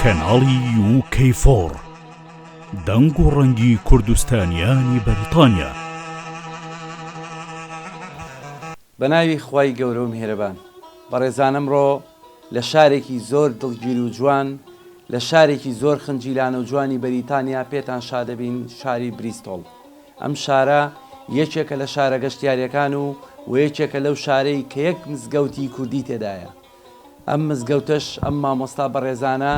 کەناڵی یو کەی فۆڕ دەنگ و ڕەنگی کوردستانیانی بەریتانیا. بەناوی خوای گەورە و میهرەبان. بەڕێزان ئەمڕۆ لە شارێکی زۆر دڵگیر و جوان لە شارێکی زۆر خنجیلانە و جوانی بەریتانیا پێتان شادەبین شاری بریستۆڵ ئەم شارە یەکێکە لە شارە گەشتیاریەکان و و یەکێکە لەو شارەی کە یەک مزگەوتی کوردی تێدایە ئەم مزگەوتەش ئەم مامۆستا بەڕێزانە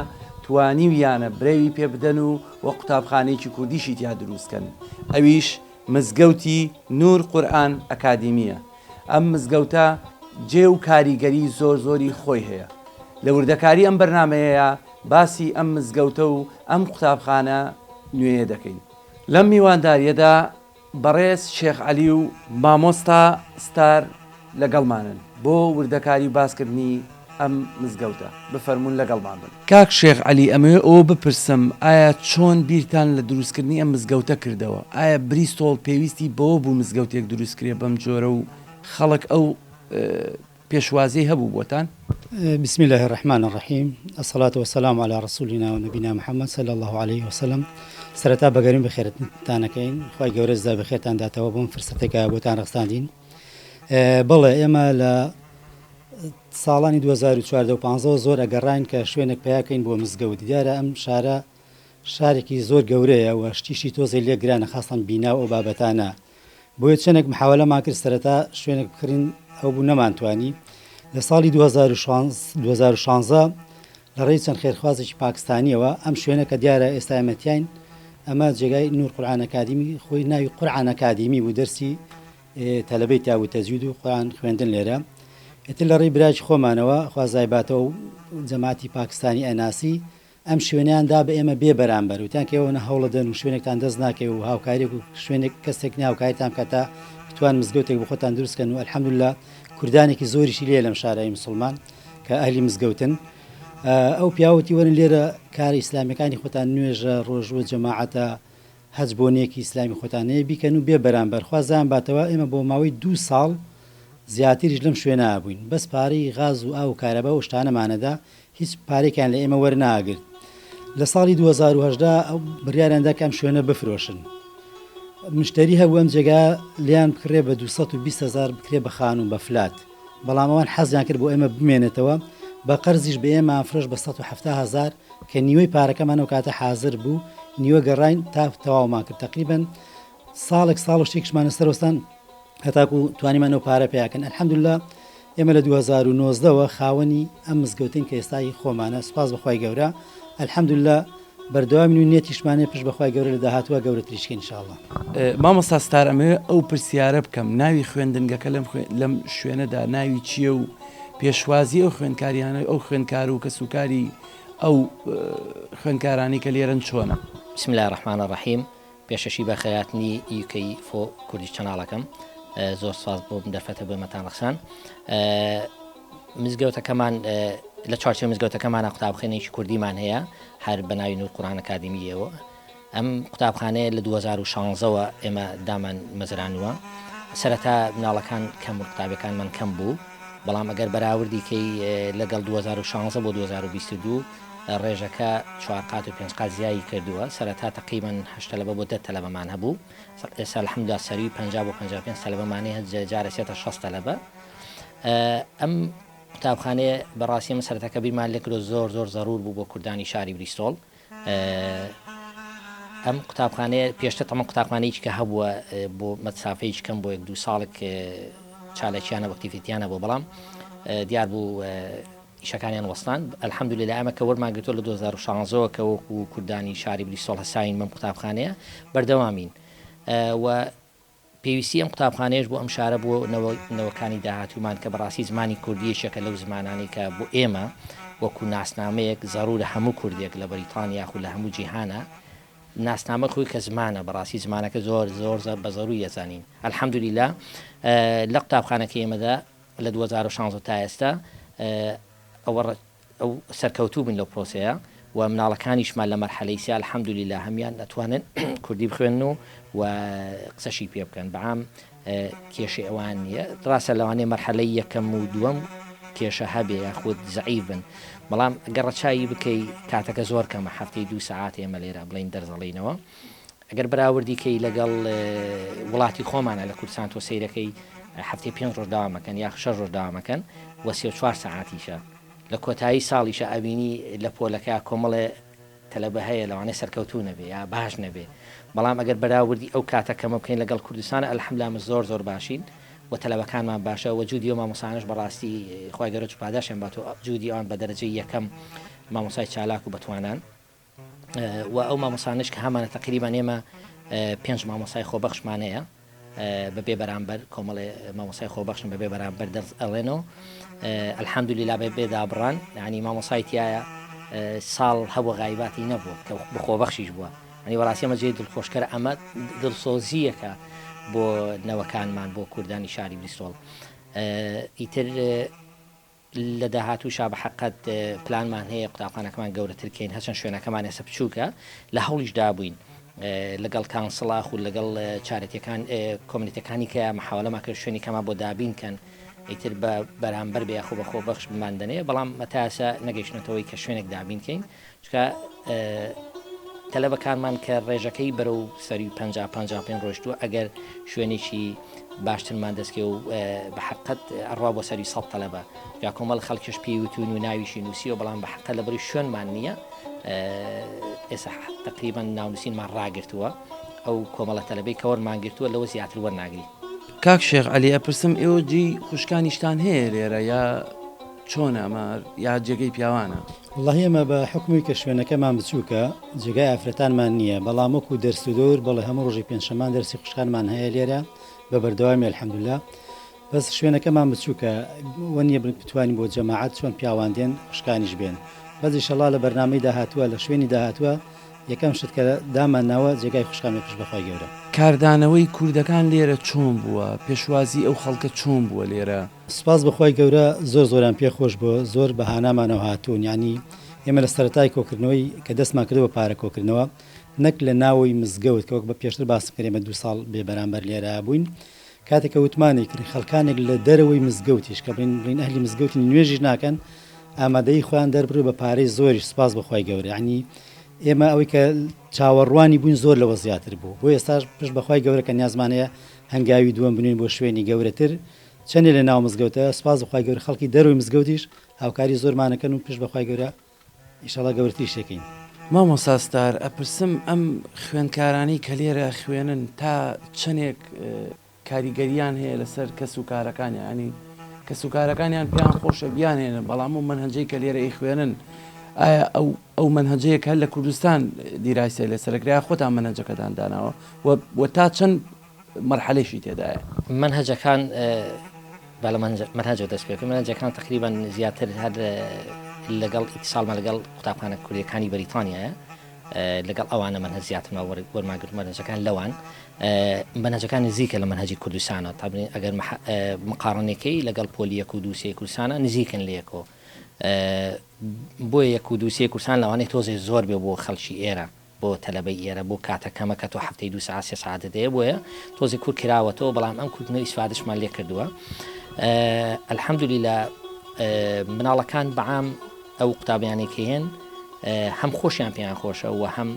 توانیویانە برەوی پێ بدەن و و قوتابخانەیەکی کوردیشی تیا دروست کەن ئەویش مزگەوتی نور قورئان ئەکادیمیە ئەم مزگەوتە جێ و کاریگەری زۆر زۆری خۆی هەیە. لە وردەکاری ئەم بەرنامەیەیا باسی ئەم مزگەوتە و ئەم قوتابخانە نوێیە دەکەین. لەم میواندارییەدا بەڕێز شێخ عەلی و مامۆستا ستار لەگەڵمانن بۆ وردەکاری و باسکردنی ئەم مزگەوتە. بفەرموون لەگەڵمان بن. کاک شێخ عەلی ئەمەوێ ئەوە بپرسم ئایا چۆن بیرتان لە دروستکردنی ئەم مزگەوتە کردەوە؟ ئایا بریستۆڵ پێویستی بەوە بوو مزگەوتێک دروست کرێ بەم جۆرە و خەڵک ئەو پێشوازیەی هەبوو بۆتان؟ بسم اللە الرحمن الرحیم الصلاة والسلام علی رسولنا و نبینا محمد صلی اللە علیه وسلم سەرەتا بەگەرمی بەخێرتان ئەکەین خوای گەورە جزای بەخێرتان داتەوە بۆم فرسەتێک بۆتان ڕەخساندین بەڵێ ئێمە لە ساڵانی 2014 و 15 زۆر ئەگەڕاین کە شوێنێک پیاکەین بۆ مزگەوت دیارە ئەم شارە شارێکی زۆر گەورەیە و شتیشی تۆزێ لێ گرانە خاستان بینا و ئەو بابەتانە بۆیە چەندێک محاوەلەمان کرد سەرەتا شوێنێک بکڕین ئەو بوو نەمانتوانی لە ساڵی 2016 لە ڕێی چەند خێرخوازێکی پاکستانیەوە ئەم شوێنە کە دیارە ئێستا ئێمە تیاین ئەمە جێگای نور قورآن ئەکادیمی خۆی ناوی قورآن ئەکادیمی بوو دەرسی تەلەبەی تیا بوو تەجوید و قورآن خوێندن لێرە ئیتر لە ڕێی براکی خۆمانەوە خوا زای باتەوە و جەماعەتی پاکستانی ئەناسی ئەم شوێنەیان دا بە ئێمە بێ بەرامبەر، وتیان کە ئێوە هەوڵەدەن و شوێنێکتان دەست ناکەوێ و هاوکاریەک و شوێنێک کەسێک نیە هاوکاریتان بکات تا بتوان مزگەوتێک بۆ خۆتان دروست کەن و الحمدللە کوردانێکی زۆریشی لێیە لەم شارە ی مسوڵمان کە ئەهلی مزگەوتن ئەو پیاوە وتی وەرن لێرە کارە ئیسلامیەکانی خۆتان نوێژە ڕۆژوە جەماعەتە هەچ بۆنەیەکی ئیسلامی خۆتان هەیە بیکەن و بێ بەرامبەر خوا زیان باتەوە ئێمە بۆ ماوەی دوو ساڵ زیاتریش لەم شوێنە بووین بەس پارەی غاز و ئاو و کارەبا و شتانەمان ئەدا هیچ پارەیەکیان لە ئێمە وەرناگرت. لە ساڵی 2018 ئەو بڕیاریان دا کە ئەم شوێنە بفرۆشن. مشتەری هەبوو ئەم جێگا لێیان بکڕێ بە 220 هەزار بکرێ بە خانوو بە فلات. بەڵام ئەوان حەزیان کرد بۆ ئێمە بمێنێتەوە بە قەرزیش بە ئێمەیان فرۆشت بە 170 هەزار کە نیوەی پارەکەمان ئەو کاتە حازر بوو نیوە گەڕاین تا تەواومان کرد تەقریبەن ساڵێک ساڵ و شتێکیشمان لەسەر وەستان هەتاکو توانیمان ئەو پارە پیاکەن الحمدللە ئێمە لە 2019 وە خاوەنی ئەم مزگەوتین کە ئێستای خۆمانە سوپاس بەخوای گەورە الحمدللە بەردەوامی و نێتیشمانێ پشت بەخوای گەورە لە داهاتووە گەورەتریشکەین ان شاء اللە. مامۆستا ستار ئەمەوێ ئەو پرسیارە بکەم ناوی خوێندنگەکە لەم لەم شوێنەدا ناوی چییە و پێشوازی ئەو خوێندکاریانە ئەو خوێندکار و کەسوکاری ئەو خوێندکارانی کە لێرەن چۆنە؟ بسم اللە الرحمن الرحیم پێشەکی بە خێراتنی UK فۆ کوردی چەناڵەکەم زۆر سپاس بۆ دەرفەتە بۆ مەتان ڕەخسان مزگەوتەکەمان لە چوارچێوەی مزگەوتەکەمانە قوتابخانەیەکی کوردیمان هەیە هەر بە ناوی نور قورآن ئەکادیمیەوە ئەم قوتابخانەیە لە 2016ەوە ئێمە دامان مەزرانووە سەرەتا مناڵەکان کەم و قوتابەکانمان کەم بوو بەڵام ئەگەر بەراوردی کەی لەگەڵ 2016 بۆ 2022 ڕێژەکە چوار قات و پێنج قات زیایی کردووە سەرەتا تەقریبەن هەشت تەلەبە بۆ دە تەلەبەمان هەبوو ئێستا الحمدللە سەروی 50 بۆ 55 تەلەبەمان هەیە جارە سێتە 60 تەلەبە ئەم قوتابخانەیە بەڕاستی ئەمە سەرەتاکە بیرمان لێکردو زۆر زۆر زەرور بوو بۆ کوردانی شاری بریستۆڵ ئەم قوتابخانەیە پێشتر تەمە قوتابخانەیەکی کە هەبووە بۆ مەسافەیەکی کەم بۆ یەک دوو ساڵێک چالاکیانە وەکتیڤیتیانە بۆ بەڵام دیار بوو. ئیشەکانیان وەستان الحمدللە ئەمە کە وەرمان گرتووە لە 2016 ەوە کە وەکو کوردانی شاری بریستۆڵ هەستاوین بەم قوتابخانەیە بەردەوامین و پێویستی ئەم قوتابخانەیەش بۆ ئەم شارە بۆ نەوەکانی داهاتوومان کە بەڕاستی زمانی کوردی یەکێکە لەو زمانانەی کە بۆ ئێمە وەکو ناسنامەیەک زەرورە هەموو کوردێک لە بەریتانیا یاخود لە هەموو جیهانا ناسنامە خۆی کە زمانە بەڕاستی زمانەکە زۆر زۆر بە زەروری ئەزانین الحمدللە لە قوتابخانەکەی ئێمەدا لە 2016 تا ئێستا ئەوە ئەو سەرکەوتوو بووین لەو پرۆسەیە و مناڵەکانیشمان لە مەرحەلەی سیا الحمدللە هەموان ئەتوانن کوردی بخوێنن و و قسەشی پێ بکەن بەعام کێشەی ئەوان نییە ڕاستە لەوانەیە مەرحەلەی یەکەم و دووەم کێشە هەبێ یاخود زەعیف بن بەڵام گەر ڕەچاوی بکەی کاتەکە زۆر کەمە هەفتەی دوو سەعات ئێمە لێرە بڵین دەرزەڵینەوە ئەگەر بەراوردی کەی لەگەڵ وڵاتی خۆمانە لە کوردستان تۆ سەیرەکەی هەفتەی پێنج ڕۆژ داوامەکەن یا شەش ڕۆژ داوامەکەن و 34 سەعاتیشە لە کۆتایی ساڵیشە ئەبینی لە پۆلەکە کۆمەڵێ تەلەبە هەیە لەوانەیە سەرکەوتوو نەبێ یا باش نەبێ بەڵام ئەگەر بەراوردی ئەو کاتە کەمە بکەین لەگەڵ کوردستان الحمدللە ئەمە زۆر زۆر باشین و تەلەبەکانمان باشە و جودی ئەو مامۆستایانەش بەڕاستی خوای گەورە پاداشیان بات و جودی ئەوان بە دەرەجەی یەکەم مامۆستای چالاک و بەتوانان و ئەو مامۆستانەش کە هەمانە تەقریبان ئێمە پێنج مامۆستای خۆبەخشمان هەیە بە بێ بەرامبەر کۆمەڵێ مامۆسای خۆبەخشن بە بێ بەرامبەر دەرس ئەڵێنەوە الحمدلله بە بێ دابڕان یعنی مامۆسای تایە ساڵ هەبوو غایباتی نەبوو کە بخۆبەخشیش بووە ئەنی بەڕاستی ئەمە جێی دڵخۆشکەرە ئەمە دڵسۆزییەکە بۆ نەوەکانمان بۆ کوردانی شاری بریستۆڵ ئیتر لە داهاتووشا بە حەقت پلانمان هەیە قوتابخانەکەمان گەورەتر کەین هەرچەند شوێنەکەمان ئێستا بچووکە لە هەوڵیش دابووین لەگەڵ council ا خو لەگەڵ charity ەکان community ەکانی کە محاولەمان کرد شوێنی کەمان بۆ دابین کەن ئیتر بە بەرامبەر بێ یاخۆ بە خۆبەخش بمان دەنێ بەڵام تا ئێستا نەگەیشتنەتەوەی کە شوێنێک دابین کەین چونکە تەلەبەکانمان کە ڕێژەکەی بەرەو سەروی 50 55 ڕۆشتووە ئەگەر شوێنێکی باشترمان دەستکێ و بە حقت ئەڕوا بۆ سەری سە تەلەبە یا کۆمەڵ خەڵکیش پێیوتون و ناویشی نووسیوە بەڵام بە حقە لە بڕی شوێنمان نییە ئێستا تقریبان ناونووسینمان ڕاگرتووە ئەو کۆمەڵە تەلەبەی کە وەرمان گرتووە لەوە زیاتر وەرناگری. کاک شێخ عەلی ئەپرسم ئێوە جێی خوشکانیشتان هەیە لێرە یا چۆنە ئەمە یا جێگەی پیاوانە؟ وەڵاهی ئێمە بە حوکمی کە شوێنەکەمان بچووکە جێگای ئافرەتانمان نییە بەڵام وەکو دەرس و دەور بەڵێ هەموو ڕۆژی پێنجشەممان دەرسی خوشکانمان هەیە لێرە بە بەردەوامی الحمدللە بەس شوێنەکەمان بچووکە وەنیە بتوانین بۆ جەماعەت چۆن پیاوان دێن خوشکانیش بێن بەس ئیشەڵا لە بەرنامەی داهاتووە لە شوێنی داهاتووە یەکەم شت کە دامان ناوە جێگای خوشکان بێ پشت بەخوای گەورە. کاردانەوەی کوردەکان لێرە چۆن بووە؟ پێشوازی ئەو خەڵکە چۆن بووە لێرە؟ سوپاس بۆ خوای گەورە زۆر زۆریان پێ خۆش بووە زۆر بە هانامانەوە هاتوون یانی ئێمە لە سەرەتای کۆکردنەوەی کە دەستمان کردووە بە پارە کۆکردنەوە نەک لە ناوەوەی مزگەوت کە وەک بە پێشتر باسم کرد ئێمە دوو ساڵ بێ بەرامبەر لێرە بووین کاتێک کە وتمانی کرد خەڵکانێک لە دەرەوەی مزگەوتیش کە بڵین بڵین ئەهلی مزگەوتین نوێژیش ناکەن ئامادەیی خۆیان دەربڕی بە پارەی زۆریش سوپاس بۆ خوای گەورە یانی ئێمە ئەوەی کە چاوەڕوانی بووین زۆر لەوە زیاتر بوو بۆ ئێستاش پشت بەخوای گەورە کە نیازمان هەیە هەنگاوی دووەم بنێین بۆ شوێنی گەورەتر چەندێ لە ناو مزگەوتە سوپاس بۆ خوای گەورە خەڵکی دەرەوەی مزگەوتیش هاوکاری زۆرمان ئەکەن و پشت بەخوای گەورە ئیشەڵا گەورەتریش ئەکەین. مامۆستا ستار ئەپرسم ئەم خوێندکارانەی کە لێرە ئەخوێنن تا چەنێک کاریگەریان هەیە لەسەر کەس و کارەکانیان یانی کەس و کارەکانیان پێیان خۆشە بیانهێنن بەڵام ئەو مەنهەجەی کە لێرە ئەیخوێنن ئایا ئەو ئەو مەنهەجەیە کە هەر لە کوردستان دیراسەی لەسەر کرا یا خۆتان مەنهەجەکەتان داناوە و و تا چەند مەرحەلەیشی تێدایە؟ مەنهەجەکان با لە مەنهەجەوە دەست پێ بکەین مەنهەجەکان تقریبا زیاتر هەر لەگەڵ ئیتیساڵمان لەگەڵ قوتابخانە کوردیەکانی بەریتانیایە لەگەڵ ئەوانە مەنهەج زیاترمان وەرمان گرت مەنهەجەکان لەوان مەنهەجەکان نزیکە لە مەنهەجی کوردستانە تابنی ئەگەر مقارنەکەی لەگەڵ پۆلی یەک و دوو سێ کوردستانە نزیکن لە یەکەوە بۆیە یەک و دوو سێ کوردستان لەوانەیە تۆزێ زۆر بێ بۆ خەڵکی ئێرە بۆ تەلەبەی ئێرە بۆ کاتە کەمە کە تۆ هەفتەی دوو سەعات سێ سەعات دەدەیە بۆیە تۆزێ کورت کراوەتەوە بەڵام ئەم کورتنەوە ئیسفادەشمان لێ کردووە الحمدللە مناڵەکان بەعام ئەو قوتابیانەی کە هێن هەم خۆشیان پێیان خۆشە و هەم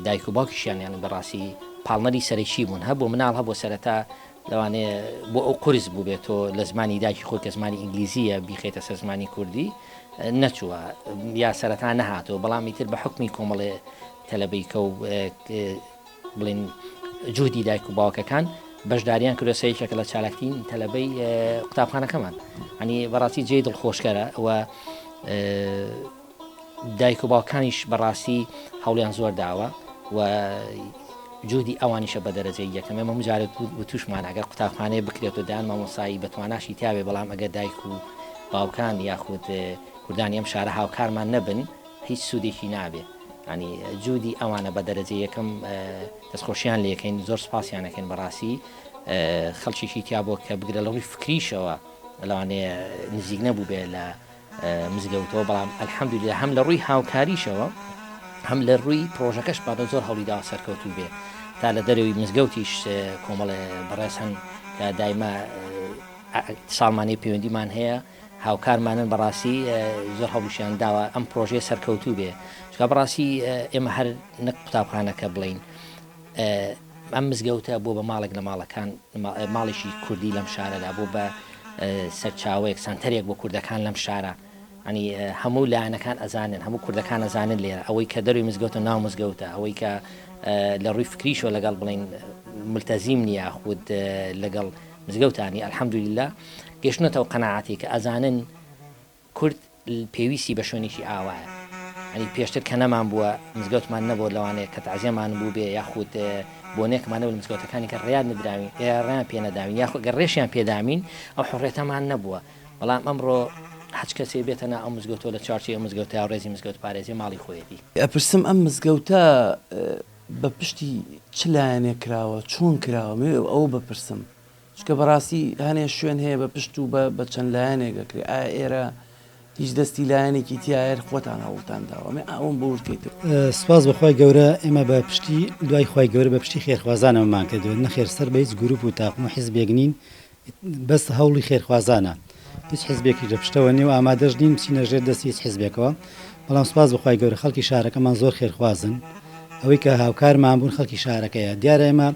دایک و باوکیشیان یان بەڕاستی پاڵنەری سەرەکی بوون هەبوو مناڵ هەبوو سەرەتا لەوانەیە بۆ ئەو قورس بووبێت تۆ لە زمانی دایکی خۆی کە زمانی ئینگلیزییە بیخەیتە سەر زمانی کوردی نەچووە یا سەرەتا نەهاتووە بەڵام ئیتر بە حوکمی کۆمەڵێ تەلەبەی کە و بڵێن جوهدی دایک و باوکەکان بەشداریان کردوە سە یەکێکە لە چالاکترین تەلەبەی قوتابخانەکەمان ئەنی بەڕاستی جێی دڵخۆشکەرە و دایک و باوکانیش بەڕاستی هەوڵیان زۆر داوە و جودی ئەوانیشە بە دەرەجەی یەکەم ئێمە مجارێت وتوشمان ئەگەر قوتابخانەیە بکرێت و دایان مامۆسایی بەتواناشی تیاێ بەڵام ئەگەر دایک و باوکان یاخود کوردانی ئەم شارە هاوکارمان نەبن هیچ سوودێکی نابێ ینی جودی ئەوانە بە دەرەجە یەکەم دەستخۆشیان لەکەین زۆر سپاسیان ئەکەین بەڕاستی خەڵکێکی تیا بووە کە بگرە لە ڕووی فکریشەوە لەوانەیە نزیک نەبوو بێ لە مزگەوتەوە بەڵام الحمدلله هەم لە ڕووی هاوکاریشەوە هەم لە ڕووی پرۆژەکەش بادە زۆر هەوڵیداوە سەرکەوتوو بێ تا لە دەرەوەی مزگەوتیش کۆمەڵێ بەڕێز هەن کە دایمە ساڵمانەی پەیوەندیمان هەیە هاوکارمانن بەڕاستی زۆر هەوڵیشیان داوە ئەم پرۆژەیە سەرکەوتوو بێ چونکە بەڕاستی ئێمە هەر نەک قوتابخانەکە بڵین ئەم مزگەوتە بۆ بە ماڵێک لە ماڵەکان ماڵێکی کوردی لەم شارەدا بۆ بە سەرچاوەیەک سەنتەرێک بۆ کوردەکان لەم شارە ئەنی هەموو لایەنەکان ئەزانن هەموو کوردەکان ئەزانن لێرە ئەوەی کە دەروی مزگەوتە ناو مزگەوتە ئەوەی کە لە ڕووی فکریشەوە لەگەڵ بڵین ملتەزیم نییە خود لەگەڵ مزگەوتانی الحمدللە گەشتونەتە ئەو قەناعەتەی کە ئەزانن کورد پێویستی بە شوێنێکی ئاوایە یانی پێشتر کە نەمان بووە مزگەوتمان نەبووە لەوانەیە کە تەعزیەمان بووبێ یاخود بۆنێکمان نەبوو لە مزگەوتەکانی کە ڕێیان ندراوین ڕێیان پێ نەداوین یاخود گەر ڕێشیان پێدامین ئەو حڕێتەمان نەبووە بەڵام ئەمڕۆ هەچ کەسێ بێتە نا ئەو مزگەوتەوە لە چوارچێوەی ئەو مزگەوتە ڕێزی مزگەوت پارێزی ماڵی خۆیەتی. ئەپرسم ئەم مزگەوتە بە پشتی چ لایەنێک کراوە چۆن کراوە مەوێ ئەوە بپرسم چونکە بەڕاستی هەنێ شوێن هەیە بە پشت و بە چەند لایەنێک ئەکرێ ئایا ئێرە هیچ دەستی لایەنێکی تیایە خۆتان هەوڵتان داوە ئەمێ ئەوەم بۆ ورد کەیتەوە. سوپاس بۆ خوای گەورە ئێمە بە پشتی دوای خوای گەورە بە پشتی خێرخوازان ئەمەمان کردوە نەخێر سەر بە هیچ گروپ و تاقم و حیزبێک نین بەس هەوڵی خێرخوازانە هیچ حزبێکیش لە پشتەوە نیە و ئامادەش نین بچینە ژێر دەستی هیچ حزبێکەوە بەڵام سوپاس بۆ خوای گەورە خەڵکی شارەکەمان زۆر خێرخوازن ئەوەی کە هاوکارمان بوون خەڵکی شارەکەیە دیارە ئێمە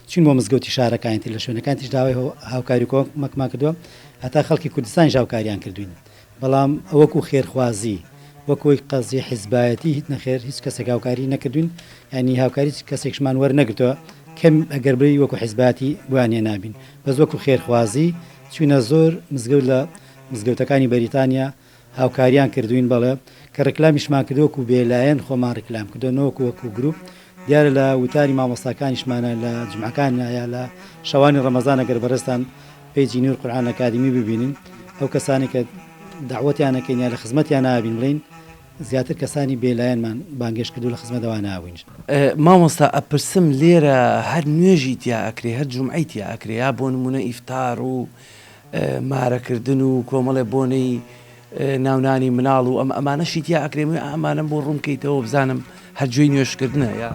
چوین بۆ مزگەوتی شارەکانی تر لە شوێنەکانی تریش داوای هاوکاری و کۆمەکمان کردووە هەتا خەڵکی کوردستانیش هاوکاریان کردوین بەڵام وەکو خێرخوازی وەکو ئەوەی قەزیە حیزبایەتی هیچ نەخێر هیچ کەسێک هاوکاری نەکردوین یانی هاوکاری هیچ کەسێکشمان وەرنەگرتوە کەم ئەگەر بڵێی وەکو حیزبایەتی بۆیان هێنابین بەس وەکو خێرخوازی چوینە زۆر مزگەوت لە مزگەوتەکانی بەریتانیا هاوکاریان کردوین بەڵێ کە ڕیکلامیشمان کردوە وەکو بێلایەن خۆمان ڕیکلام کردوە نەوەکو وەکو گروپ دیارە لە وتاری مامۆستاکانیشمانە لە جومعەکان یا لە شەوانی ڕەمەزان ئەگەر بەڕێزتان پەیجی نور قورئان ئەکادیمی ببینن ئەو کەسانەی کە دەعوەتیان ئەکەین یا لە خزمەتیان نابین بڵێین زیاتر کەسانی بێ لایەنمان بانگێشت کردو لە خزمەت ئەوانە بووین. مامۆستا ئەپرسم لێرە هەر نوێژی تیا ئەکرێ هەر جومعەی تیا ئەکرێ یا بۆ نمونە ئیفتار و مارەکردن و کۆمەڵێ بۆنەی ناونانی مناڵ و ئەم ئەمانەشی تیا ئەکرێ ئەمەوێ ئەمانەم بۆ ڕوون کەیتەوە بزانم هەر جێی نوێژ کردنە یا.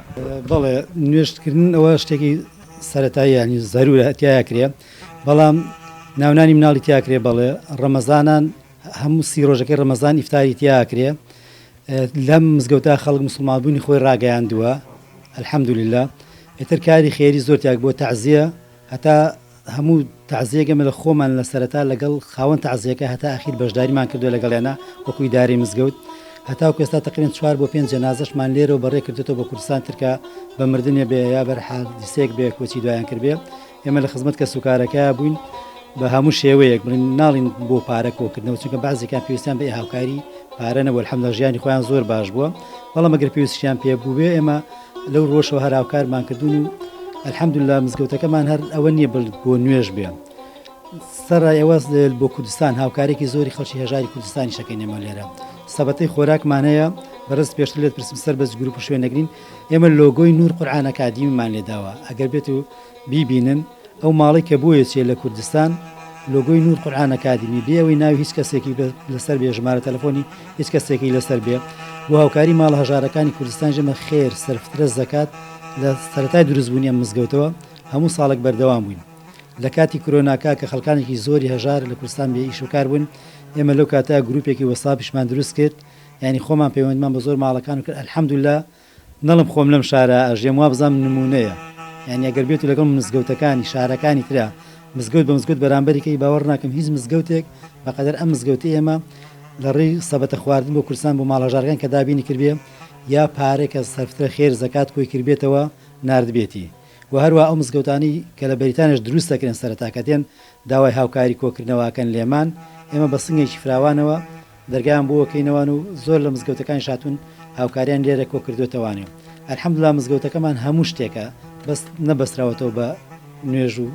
بەڵێ نوێژ کردن ئەوە شتێکی سەرەتاییە یانی زەرورە تیا ئەکرێ بەڵام ناونانی مناڵی تیا ئەکرێ بەڵێ ڕەمەزانان هەموو سی ڕۆژەکەی ڕەمەزان ئیفتاری تیا ئەکرێ لەم مزگەوتە خەڵک مسوڵمانبوونی خۆی ڕاگەیاندووە الحمدللە ئیتر کاری خێری زۆر تیا بۆ تەعزیە هەتا هەموو تەعزیەک ئێمە لە خۆمان لە سەرەتا لەگەڵ خاوەن تەعزیەکە هەتا ئەخیر بەشداریمان کردووە لەگەڵیانا وەکو ئیدارەی مزگەوت هەتاوەکو ئێستا تەقریبەن چوار بۆ پێنج جەنازەشمان لێرەوە بەڕێ کردووەتەوە بۆ کوردستان تر کە بە مردنێ بێ یا بەر حادیسەیەک بێ کۆچی دوایان کردبێ ئێمە لە خزمەت کەسوکارەکەیا بووین بە هەموو شێوەیەک بڵێن ناڵین بۆ پارە کۆکردنەوە چونکە بەعزێکیان پێویستیان بە هاوکاری پارە نەبوو الحمدلله ژیانی خۆیان زۆر باش بووە بەڵام ئەگەر پێویستیان پێ بووبێ ئێمە لەو ڕۆشەوە هەر هاوکارمان کردوون و الحمدلله مزگەوتەکەمان هەر ئەوە نییە بڵ بۆ نوێژ بێ سەرای ئەوە بۆ کوردستان هاوکارێکی زۆری خەڵکی هەژاری کوردستانی شەکەین ئێمە لێرە سەبەتەی خۆراکمان هەیە بەڕێز پێشتر لێت پرسم سەر بەس گروپ و شوێن نەگرین ئێمە لۆگۆی نور قورئان ئەکادیمیمان لێداوە ئەگەر بێت و بیبینن ئەو ماڵەی کە بۆیە چێ لە کوردستان لۆگۆی نور قورئان ئەکادیمی بێ ئەوەی ناوی هیچ کەسێکی لەسەر بێ ژمارە تەلەفۆنی هیچ کەسێکی لەسەر بێ بۆ هاوکاری ماڵە هەژارەکانی کوردستان ژێمە خێر سەرفترە زەکات لە سەرەتای دروستبوونی ئەم مزگەوتەوە هەموو ساڵێک بەردەوام بووین لە کاتی کرۆناکا کە خەڵکانێکی زۆری هەژار لە کوردستان بێ ئیش و کار بوون ئێمە لەو کاتە گروپێکی وەساپیشمان دروست کرد یانی خۆمان پەیوەندمان بە زۆر ماڵەکان کرد الحمدللە نەڵێم خۆم لەم شارە ئەژیەم وابزانم نمونەیە یانی ئەگەر بێتو لەگەڵ مزگەوتەکانی شارەکانی ترا مزگەوت بە مزگەوت بەرامبەری کەی باوەڕ ناکەم هیچ مزگەوتێک بەقەدەر ئەم مزگەوتەی ئێمە لە ڕێی سەبەتە خواردن بۆ کوردستان بۆ ماڵە هەژارەکان کە دابینی کردبێ یا پارەی کە سەرفترە خێر زەکات کۆی کردبێتەوە ناردبێتی. و هەروا ئەو مزگەوتانەی کە لە بەریتانیاش دروست دەکرێن سەرەتا کە دێن داوای هاوکاری کۆکردنەوە ئەکەن لێمان ئێمە بە سنگێکی فراوانەوە دەرگایان بۆ ئەکەینەوان و زۆر لە مزگەوتەکانیش هاتوون هاوکاریان لێرە کۆکردۆتەوانێ الحمدللە مزگەوتەکەمان هەموو شتێکە بەس نەبەستراوەتەوە بە نوێژ و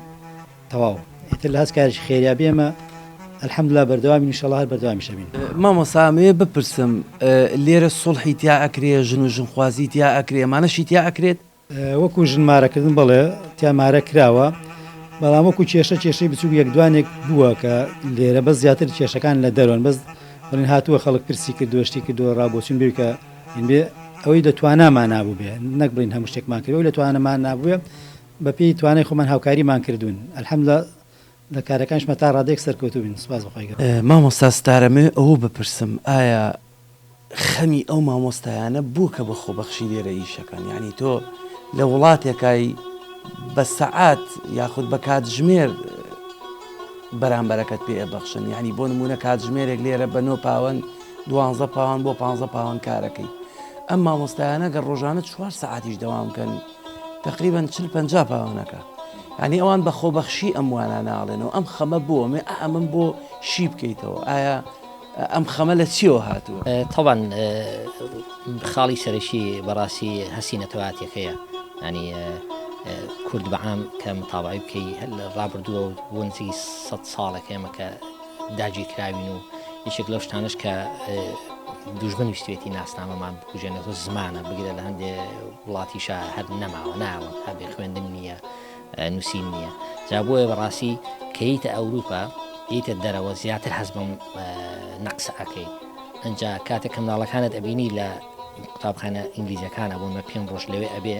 تەواو ئیتر لە هەچ کارێکی خێریا بێ ئێمە الحمدللە بەردەوامین ان شاءاللە هەر بەردەوامیش ئەبین. مامۆستا ئەمەوێ بپرسم لێرە سوڵحی تیا ئەکرێ ژن و ژنخوازی تیا ئەکرێ ئەمانەشی تیا ئەکرێت؟ وەکو ژن مارەکردن بەڵێ تیا مارە کراوە بەڵام وەکو کێشە کێشەی بچوک یەک دوانێک بووە کە لێرە بەس زیاتر کێشەکان لە دەرۆن بەس بڵێن هاتووە خەڵک پرسی کردووە شتی کردووە ڕابۆچون بێ کە بێ ئەوەی لە توانامان نابوو بێ نەک بڵین هەموو شتێکمان کرد ئەوەی لە توانەمان نابووێ بەپێی توانای خۆمان هاوکاریمان کردوون الحمدللە لە کارەکانیشمان تا ڕادەیەک سەرکەوتوو بین سوپاس بۆ خوای گەورە. مامۆستا ستار ئەمەوێ ئەوە بپرسم ئایا خەمی ئەو مامۆستایانە بوو کە بە خۆبەخشی لێرە ئیشەکەن یانی تۆ لە وڵاتێکای بە سەعات یاخود بە کاتژمێر بەرامبەرەکەت پێ ئەبەخشن یانی بۆ نمونە کاتژمێرێک لێرە بە نۆ پاوەن دوانزە پاوان بۆ پانزە پاوەن کارەکەی ئەم مامۆستایانە گەر ڕۆژانە چوار سەعاتیش دەوام کەن تقریبا 40 50 پاوانەکە یعنی ئەوان بە خۆبەخشی ئەم وانانە ئاڵێنەوە ئەم خەمە بۆ مێ ئەمن بۆ شی بکەیتەوە ئایا ئەم خەمە لە چیەوە هاتووە؟ تەبعەن خاڵی سەرەکی بەڕاستی هەستی نەتەوایەتیەکەیە یانی کورد بەعام کە متابعی بکەی لە ڕابردووە و بۆ نزیکی سەد ساڵێک ئێمە کە داگیرکراوین و یەکێک لەو شتانەش کە دوژمن ویستوێتی ناسنامەمان بکوژێنێتەوە زمانە بگرە لە هەندێ وڵاتیشا هەر نەماوە ناوە هەبێ خوێندن نییە نووسین نییە جا بۆیە بەڕاستی کە یتە ئەوروپا یتە دەرەوە زیاتر هەست بەم نەقسە ئەکەی ئەجا کاتێک کە مناڵەکانت ئەبینی لە قوتابخانە ئینگلیزەکانە بۆ مە پێ ڕۆژ لەوێ ئەبێ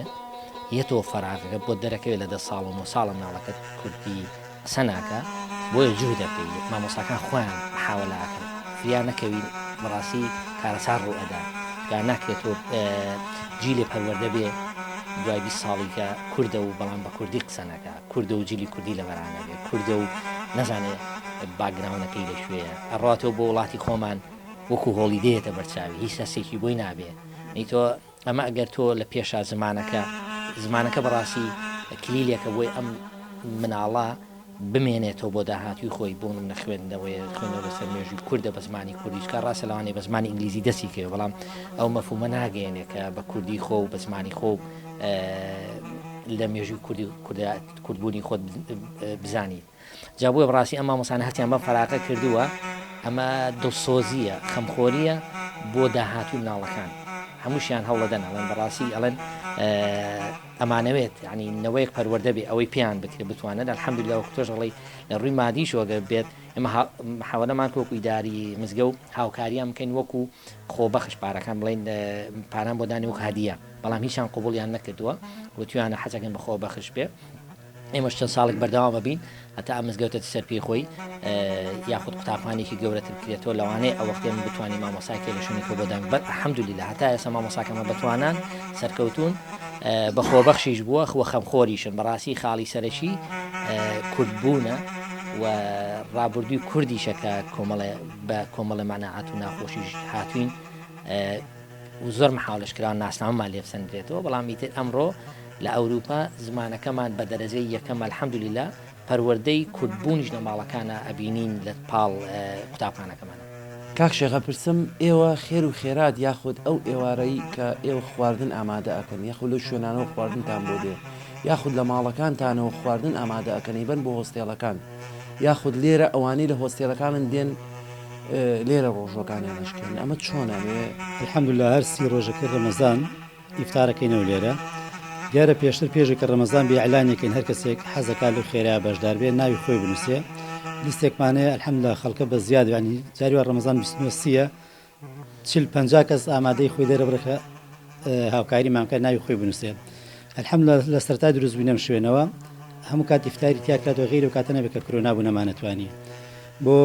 یەتەوە فەراغەکە بۆ دەرەکەوێت لە دە ساڵ و نۆ ساڵە مناڵەکەت کوردی قسە ناکا بۆیە جوه دەکەی مامۆستاکان خۆیان محاوەلە ئەکەن فریا نەکەوین بەڕاستی کارەسات ڕوو ئەدا چونکە ناکرێت تۆ جیلێ پەروەردە بێ دوای 20 ساڵی کە کوردە و بەڵام بە کوردی قسە نەکا کوردە و جلی کوردی لەبەرا نەبێ کوردە و نەزانێ باکگراونەکەی لە کوێیە ئەڕاتەوە بۆ وڵاتی خۆمان وەکو هۆڵی دێتە بەرچاوی هیچ هەستێکی بۆی نابێ ئەی تۆ ئەمە ئەگەر تۆ لە پێشا زمانەکە زمانەکە بەڕاستی کلیلێکە بۆی ئەم مناڵە بمێنێتەوە بۆ داهاتوی خۆی بۆ منە خوێندنەوەی خوێندنەوە لەسەر مێژووی کوردە بە زمانی کوردی چکار ڕاستە لەوانەیە بە زمانی ئینگلیزی دەستی کەوێ بەڵام ئەو مەفهومە ناگەیەنێ کە بە کوردی خۆ و بە زمانی خۆ لە مێژووی کوردی کوردبوونی خۆت بزانیت جا بۆیە بەڕاستی ئەم مامۆستانە هەستیان بەم فەراقە کردووە، ئەمە دڵسۆزییە، خەمخۆرییە بۆ داهاتووی مناڵەکان، هەمووشیان هەوڵەدەن ئەڵێن بەڕاستی ئەڵێن ئەمانەوێت یعنی نەوەیەک پەروەردە بێ ئەوەی پێیان بکرێت بتوانن الحمدلله وەکو تۆش ئەڵێی لە ڕووی مادیشەوە گەر بێت ئێمە محاوەلەمان وەکو ئیداری مزگەوت هاوکاریان بکەین وەکو خۆبەخش پارەکان بڵێن پاران بۆ دانی وەک هەدیە بەڵام هیچیان قبوڵیان نەکردووە وتویانە حەزەکەن بە خۆبەخش بێ ئێمەش چەند ساڵێک بەردەوام ئەبین هەتا ئەم مزگەوتە سەر پێی خۆی یاخود قوتابخانێکی گەورەتر بکرێتەوە لەوانەیە ئەو وەختێ من بتوانین مامۆساکێ لە شوێنێکەوە بۆ دان بەر الحمدلله هەتا ئێستا مامۆساکەمە بەتوانان سەرکەوتون بە خۆبەخشیش بووە خۆ خەمخۆریشن بەڕاستی خاڵی سەرەکی کوردبوونە و ڕابردووی کوردیشە کە کۆمەڵێ بە کۆمەڵە مەناعەت و ناخۆشیش هاتوین و زۆر مەحاڵش کراوە ناسنامەمان لێ بسەندرێتەوە، بەڵام ئیتر ئەمڕۆ لە ئەوروپا زمانەکەمان بە دەرەجەی یەکەم الحمدللە پەروەردەی کوردبوونیش لە ماڵەکانا ئەبینین لە پاڵ قوتابخانەکەمانا. کاک شێخ ئەپرسم ئێوە خێر و خێرات یاخود ئەو ئێوارەی کە ئێوە خواردن ئامادە ئەکەن یاخود لەو شوێنانەوە خواردنتان بۆ دێ یاخود لە ماڵەکانتانەوە خواردن ئامادە ئەکەن ئەیبەن بۆ هۆستێڵەکان یاخود لێرە ئەوانەی لە هۆستێلەکانن دێن لێرە ڕۆژوەکانیان ئەشکێنن ئەمە چۆنە ئەمەوێ. الحمدللە هەر سی ڕۆژەکەی ڕەمەزان ئیفتارەکەینەوە لێرە دیارە پێشتر پێشی کە ڕەمەزان بێ ئیعلانێکەین هەر کەسێک حەزەکا لەو خێرایە بەشدار بێ ناوی خۆی بنووسێ لیستێکمان هەیە الحمدللە خەڵکە بە زیاد یانی جاری وا ڕەمەزان 29 سیە 40 50 کەس ئامادەی خۆی دەرەبڕێ کە هاوکاریمان بکات ناوی خۆی بنووسێ الحمدللە لە سەرەتای دروست بووینە ئەم شوێنەوە هەموو کات ئیفتاری تیا کراتەوە غەیری ئەو کاتە نەبێت کە کرۆنا بوو نەمانەتوانی بۆ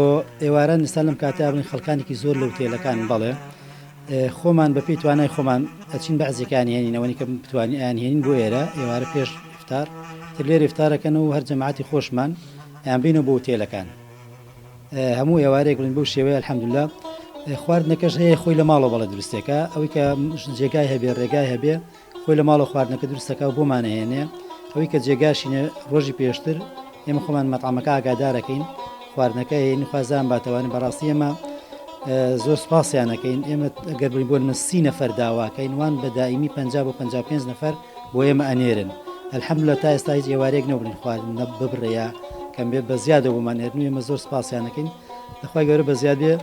ئێواران ئێستا لەم کاتەیا بڵێن خەڵکانێکی زۆر لە وتێلەکان بەڵێ خۆمان بەپێی توانای خۆمان ئەچین بەعزێکیان هێنین ئەوەنی کە بتوانین ئەیان هێنین بۆ ئێرە ئێوارە پێش ئیفتار تر لێرە ئیفتارەکەن و هەر جەماعەتی خۆشمان ئەیان بینەوە بۆ وتێلەکان هەموو ئێوارەیەک بڵین بەو شێوەیە الحمدلله خواردنەکەش هەیە خۆی لە ماڵەوە بەڵێ دروستێکە ئەوەی کە جێگای هەبێ ڕێگای هەبێ خۆی لە ماڵەوە خواردنەکە دروست دەکا و بۆمان ئەهێنێ. ئەوەی کە جێگاشی نە ڕۆژی پێشتر ئێمە خۆمان مەتعەمەکە ئاگادارەکەین خواردنەکە هێنی خوازیان باتەوانێ بەڕاستی ئێمە زۆر سپاسیان ئەکەین ئێمە گەر بڵین بۆ من سی نەفەر داواکەین وان بە دائیمی 50 بۆ 55 نەفەر بۆ ئێمە ئەنێرن الحمدلله تا ئێستا هیچ ئێوارێک نەبڵین خواردن نە ببڕێ یا کەم بێ بە زیادەوە بۆمان ئێرن و ئێمە زۆر سپاسیان ئەکەین لەخوای گەورە بە زیاد بێ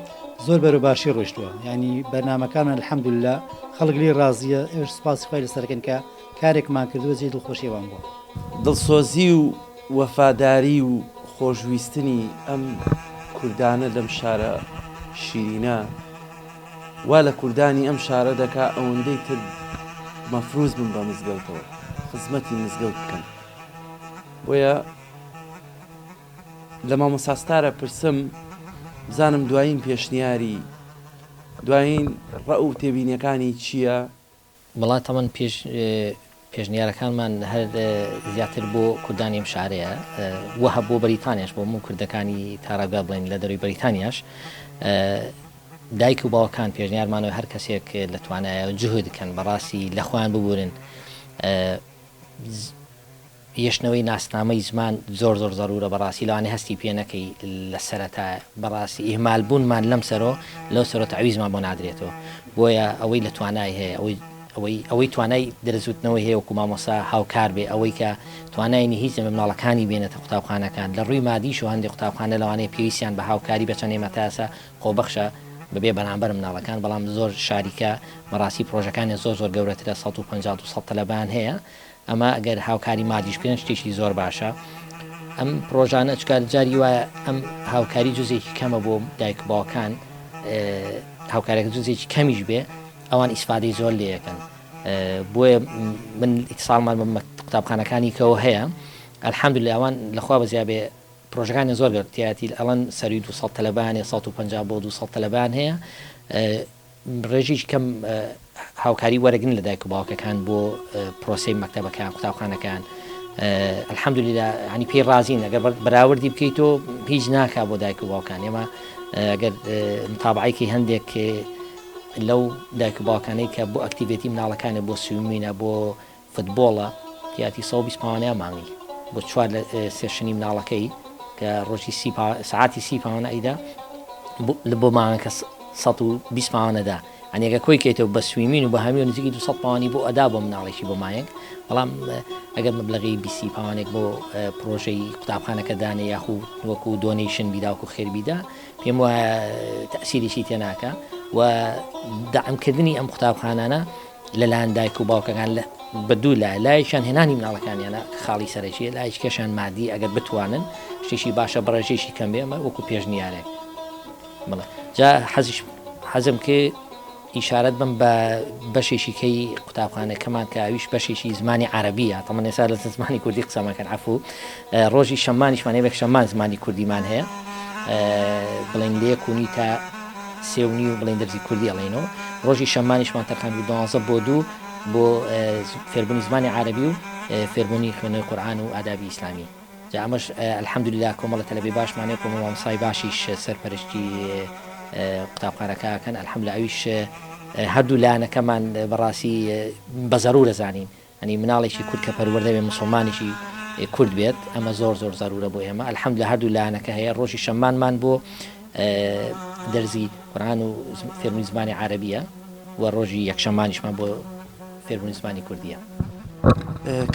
زۆر بەرەو باشی ڕۆیشتووە یعنی بەرنامەکانمان الحمدلله خەڵک لێی ڕازیە ئێمەش سپاسی خوای لەسەرەکەین کە کارێکمان کردووە جێی دڵخۆشی ئەوان بووە. دڵسۆزی و وەفاداری و خۆشویستنی ئەم کوردانە لەم شارە شیرینە وا لە کوردانی ئەم شارە دەکا ئەوەندەی تر مەفروز بن بە مزگەوتەوە خزمەتی مزگەوت بکەن بۆیە لە مامۆستا ستارە پرسم بزانم دوایین پێشنیاری دوایین ڕەئو و تێبینیەکانی چییە؟ وەڵا تەمەن پێش پێشنیارەکانمان هەر زیاتر بۆ کوردانی ئەم شارەیە وە هە بۆ بەریتانیاش بۆ هەموو کوردەکانی تا ڕێگا بڵێن لە دەروی بەریتانیاش دایک و باوکان پێشنیارمانەوە هەر کەسێک لە توانایە جهد کەن بەڕاستی لە خۆیان ببورن هێشتنەوەی ناسنامەی زمان زۆر زۆر زەرورە بەڕاستی لەوانەیە هەستی پێ نەکەی لە سەرەتا بەڕاستی ئیهمال بوونمان لەم سەرۆ لەو سەرۆ تەعویزمان بۆ نادرێتەوە بۆیە ئەوەی لە توانای هەیە ئەوەی ئەوەی ئەوەی توانای دەرس وتنەوەی هەیە وەکو مامۆستا هاوکار بێ ئەوەی کە توانای نی هیچ نەبێ مناڵەکانی بێنێتە قوتابخانەکان لە ڕووی مادیشەوە هەندێک قوتابخانە لەوانەیە پێویستیان بە هاوکاری بە چەند ئێمەتاسە خۆبەخشە بەبێ بەرامبەر مناڵەکان بەڵام زۆر شاریکە بەڕاستی پرۆژەکانیان زۆر زۆر گەورەترە 150 200 تەلەبەیان هەیە ئەمە ئەگەر هاوکاری مادیش بکەن شتێکی زۆر باشە ئەم پرۆژانە چکار جاری وایە ئەم هاوکاری جزێکی کەمە بۆ دایک باوکان هاوکارێک جزێکی کەمیش بێ ئەوان ئیسفادەی زۆر لێەکەن بۆیە من ئیتساڵمان بە قوتابخانەکانی کەەوە هەیە الحمدلله ئەوان لەخوا بەزیا بێ پرۆژەکانی زۆر گەرتیاتی ئەڵەن سەروی 200 تەلەبانێ 150 بۆ 200 تەلەبان هەیە ڕێژەیەکی کەم هاوکاری وەرەگرن لە دایک و باوکەکان بۆ پرۆسەی مەکتەبەکان قوتابخانەکان الحمدلله ینی پێی ڕازین ئەگەر بەراوردی بکەیت تۆ هیچ ناکا بۆ دایک و باوکان ئێمە ئەگەر متابعەیەکی هەندێک لەو دایک و باوکانەی کە بۆ activity مناڵەکانە بۆ swimming ە بۆ فتبۆڵە تیاتی 120 پاوانەیە مانگی بۆ چوار لە session ی مناڵەکەی کە ڕۆژی سی سعاتی سی پاوانە ئەیدا بۆ مانگەکە 120 پاوانەدا ئەنێگە کۆی کەیتەوە بە swimming و بە هەمی و نزیکی 200 پاوانی بۆ ئەدا بۆ مناڵێکی بۆ مایەک بەڵام ئەگەر مەبلەغی 20 پاوانێک بۆ پرۆژەی قوتابخانەکە دانێ یاخو وەکو donation بیدا وەکو خێر بیدا پێم وایە تەسیریشی تێناکە و دەعمکردنی ئەم قوتابخانانە لەلایەن دایک و باوکەکان لە بە دوو لایە لایەکیان هێنانی مناڵەکانیانە کە خاڵی سەرەکیە لایەکی کەشیان مادی ئەگەر بتوانن شتێکی باشە بەڕێژەیەکی کەم بێ ئەمە وەکو پێشنیارێک بڵێ جا حەزیش حەزم کرد ئیشارەت بم بە بەشێکی کەی قوتابخانەکەمان کە ئەویش بەشێکی زمانی عەرەبیە تەمەن ئێستا لە زمانی کوردی قسەمان کەن عەفو ڕۆژی شەممانیشمان هەیە شەممان زمانی کوردیمان هەیە بڵێن لە یەک و نیو تا سێ و نیو بڵێن دەرزی کوردی ئەڵێینەوە ڕۆژی شەممانیشمان تەرخان کرد دوانزە بۆ دوو بۆ فێربوونی زمانی عەرەبی و فێربوونی خوێندنەوەی قورئان و ئادابی ئیسلامی جا ئەمەش الحمدللە کۆمەڵە تەلەبەی باشمان هەیە کۆمەڵ مامۆستای باشیش سەرپەرشتی قوتابخانەکە ئەکەن الحمدللە ئەویش هەردوو لایەنەکەمان بەڕاستی بە زەرورە زانین یانی مناڵێکی کورد کە پەروەردە بێت موسڵمانێکی کورد بێت ئەمە زۆر زۆر زەرورە بۆ ئێمە الحمدللە هەردوو لایەنەکە هەیە ڕۆژی شەممانمان بۆ دەرزی قورئان و فێربوونی زمانی عەرەبیە و ڕۆژی یەکشەممانیشمان بۆ فێربوونی زمانی کوردیە.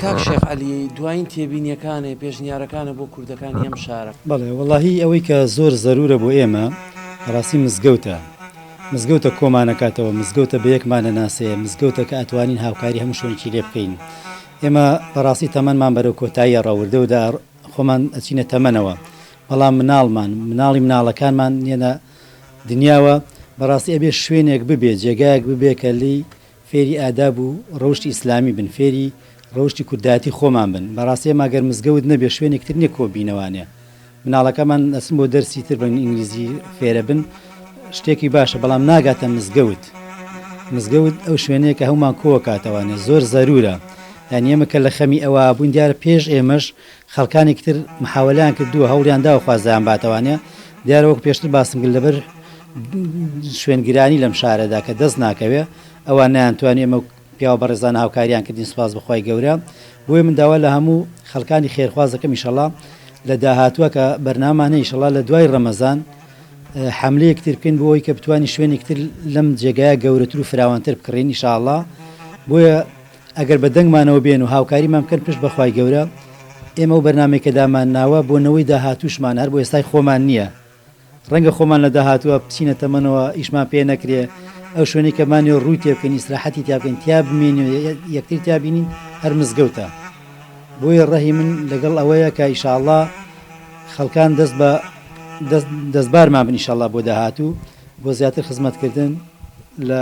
کاک شێخ عەلی دوایین تێبینیەکانێ پێشنیارەکانە بۆ کوردەکانی ئەم شارە. بەڵێ وەڵاهی ئەوەی کە زۆر زەرورە بۆ ئێمە بەڕاستی مزگەوتە مزگەوتە کۆمانەکاتەوە، مزگەوتە بەیەکمان ئەناسێ، مزگەوتە کە ئەتوانین هاوکاری هەموو شوێنێکی لێ بکەین. ئێمە بەڕاستی تەمەنمان بەرەو کۆتایی ئەڕا، وردە وردە خۆمان ئەچینە تەمەنەوە، بەڵام مناڵمان، مناڵی مناڵەکانمان یەنە دنیاوە، بەڕاستی ئەبێ شوێنێک ببێ، جێگایەک ببێ کە لێی فێری ئاداب و ڕەوشتی ئیسلامی بن، فێری ڕەوشتی کوردایەتی خۆمان بن. بەڕاستی ئێمە گەر مزگەوت نەبێ شوێنێکی تر نیە کۆببینەوانێ. مناڵەکەمان ئەچن بۆ دەرسی تر بە ئینگلیزی فێرە بن شتێکی باشە بەڵام ناگاتە مزگەوت. مزگەوت ئەو شوێنەیە کە هەموومان کۆکاتەوانێ زۆر زەرورە. یانی ئێمە کە لە خەمی ئەوە بووین دیارە پێش ئێمەش خەڵکانێکی تر محاوەلەیان کردووە هەوڵیان داوە خوازیان باتەوانێ دیارە وەک پێشتر باسم کرد لەبەر شوێنگرانی لەم شارەدا کە دەست ناکەوێ ئەوان نەیانتوانی ئێمە. پیاوە بەڕێزانە هاوکاریان کردین سوپاس بۆ خوای گەورە بۆیە من داوا لە هەموو خەڵکانی خێرخواز دەکەم ئیشەڵا لە داهاتووە کە بەرنامەمان هەیە ئیشەڵا لە دوای ڕەمەزان حەملەیەک تر بکەین بۆ ئەوەی کە بتوانین شوێنێک تر لەم جێگایە گەورەتر و فراوانتر بکڕین ئیشاڵا بۆیە ئەگەر بە دەنگمانەوە بێن و هاوکاریمان بکەن پشت بە خوای گەورە ئێمە ئەو بەرنامەی کە دامان ناوە بۆ نەوەی داهاتووشمان هەر بۆ ئێستای خۆمان نییە ڕەنگە خۆمان لە داهاتووە بچینە تەمەنەوە ئیشمان پێ نەکرێ ئەو شوێنەی کە بمانەوێ ڕووی تێ بکەین ئیسراحەتی تیا بکەین تیا بمێنین و یەکتری تیا بینین هەر مزگەوتە بۆیە ڕەهی من لەگەڵ ئەوەیە کە ئیشاڵڵا خەڵکان دەست بە دەست دەستبارمان بن ئیشاڵڵا بۆ داهاتوو بۆ زیاتر خزمەتکردن لە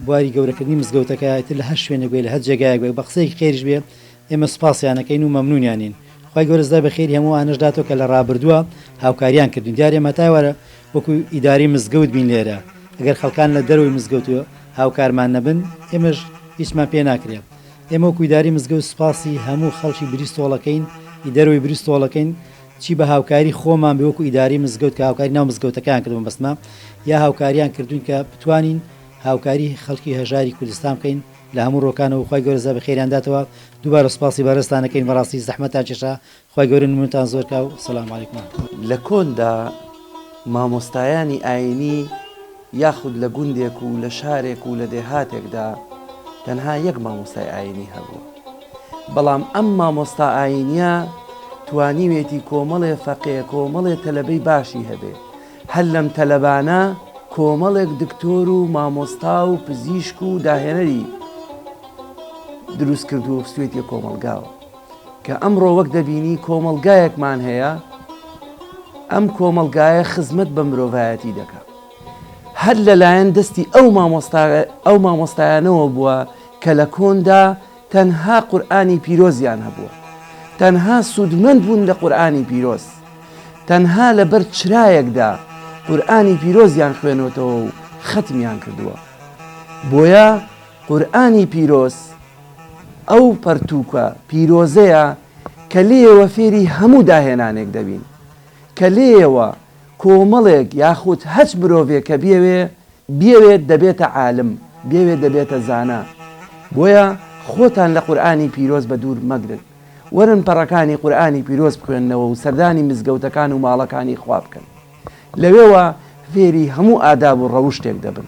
بواری گەورەکردنی مزگەوتەکە ئیتر لە هەر شوێنێک بێ لە هەر جێگایەک بێ بە قسەیەکی خێریش بێ ئێمە سوپاسیان ئەکەین و مەمنونیانین خوای گەورە سزای بە خێری هەموو ئەوانەش داتەوە کە لە ڕابردووە هاوکاریان کردوین دیارە ئێمە هەتا ئێوارە وەکو ئیدارەی مزگەوت بین لێرە ئەگەر خەڵکان لە دەرەوەی مزگەوت هاوکارمان نەبن ئێمەش هیچمان پێ ناکرێ ئێمە وەکو ئیدارەی مزگەوت سوپاسی هەموو خەڵکی بریستۆڵەکەین ی دەرەوەی بریستۆڵەکەین چی بە هاوکاری خۆمان بێ وەکو ئیدارەی مزگەوت کە هاوکاری ناو مزگەوتەکەیان کردوە مەبەستمە یا هاوکاریان کردوین کە بتوانین هاوکاری خەڵکی هەژاری کوردستان بکەین لە هەموو ڕۆکانەوە خوای گەورە جزای بەخێریان داتەوە دووبارە سوپاسی بەڕێزتان ئەکەین بەڕاستی زەحمەتتان کێشا خوای گەورە نمونەتان زۆر کا و سلام علیکم ورحمە اللە. لە کۆندا مامۆستایانی ئاینی یاخود لە گوندێک و لە شارێک و لە دێهاتێکدا تەنها یەک مامۆستای ئاینی هەبووە بەڵام ئەم مامۆستا ئاینیە توانیوێتی کۆمەڵێ فەقێ کۆمەڵێ تەلەبەی باشی هەبێ هەر لەم تەلەبانە کۆمەڵێک دکتۆر و مامۆستا و پزیشک و داهێنەری دروست کردووە و خستوێتیە کۆمەڵگاوە کە ئەمڕۆ وەک دەبینی کۆمەڵگایەکمان هەیە ئەم کۆمەڵگایە خزمەت بە مرۆڤایەتی دەکا هەر لەلایەن دەستی ئەو مامۆستا ئەو مامۆستایانەوە بووە کە لە کۆندا تەنها قورئانی پیرۆزیان هەبووە تەنها سوودمەند بوون لە قورئانی پیرۆز تەنها لەبەر چرایەکدا قورئانی پیرۆزیان خوێنۆتەوە و خەتمیان کردووە بۆیە قورئانی پیرۆز ئەو پەرتووکە پیرۆزەیە کە لێیەوە فێری هەموو داهێنانێک دەبین کە لێیەوە کۆمەڵێک یاخود هەچ مرۆڤێک کە بیەوێ بیەوێت دەبێتە عالم بیەوێت دەبێتە زانا بۆیە خۆتان لە قورئانی پیرۆز بەدوور مەگرن وەرن پەڕەکانی قورئانی پیرۆز بخوێننەوە و سەردانی مزگەوتەکان و ماڵەکانی خوا بکەن لەوێوە فێری هەموو ئاداب و ڕەوشتێک دەبن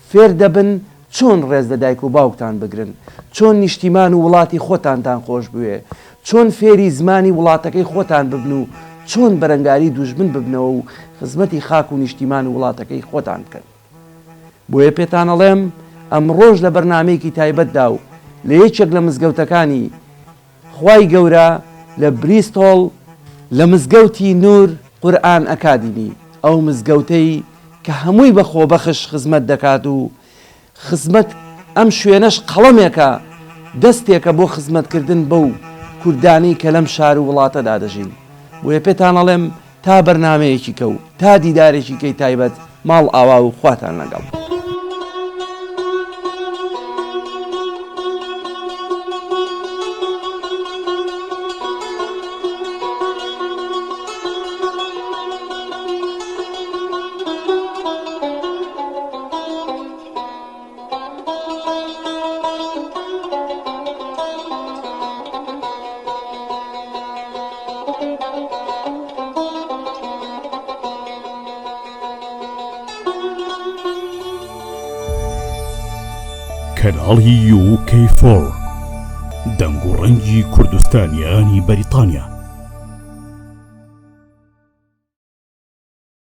فێر دەبن چۆن ڕێز لە دایک و باوکتان بگرن، چۆن نیشتیمان و وڵاتی خۆتانتان خۆش بوێ، چۆن فێری زمانی وڵاتەکەی خۆتان ببن و چۆن بەرەنگاری دوژمن ببنەوە و خزمەتی خاک و نیشتیمان و وڵاتەکەی خۆتان بکەن. بۆیە پێتان ئەڵێم ئەمڕۆش لە بەرنامەیەکی تایبەتدا و لە یەکێک لە مزگەوتەکانی خوای گەورە لە بریستۆڵ لە مزگەوتی نور قورئان ئەکادیمی ئەو مزگەوتەی کە هەمووی بە خۆبەخش خزمەت دەکات و خزمەت ئەم شوێنەش قەڵەمێکە دەستێکە بۆ خزمەتکردن بەو کوردانەی کە لەم شار و وڵاتەدا دەژین بۆیە پێتان ئەڵێم تا بەرنامەیەکی کە و تا دیدارێکی کەی تایبەت ماڵ ئاوا و خواتان لەگەڵ. کەناڵی یو کەی فۆر دەنگ و ڕەنگی کوردستانیانی بەریتانیا.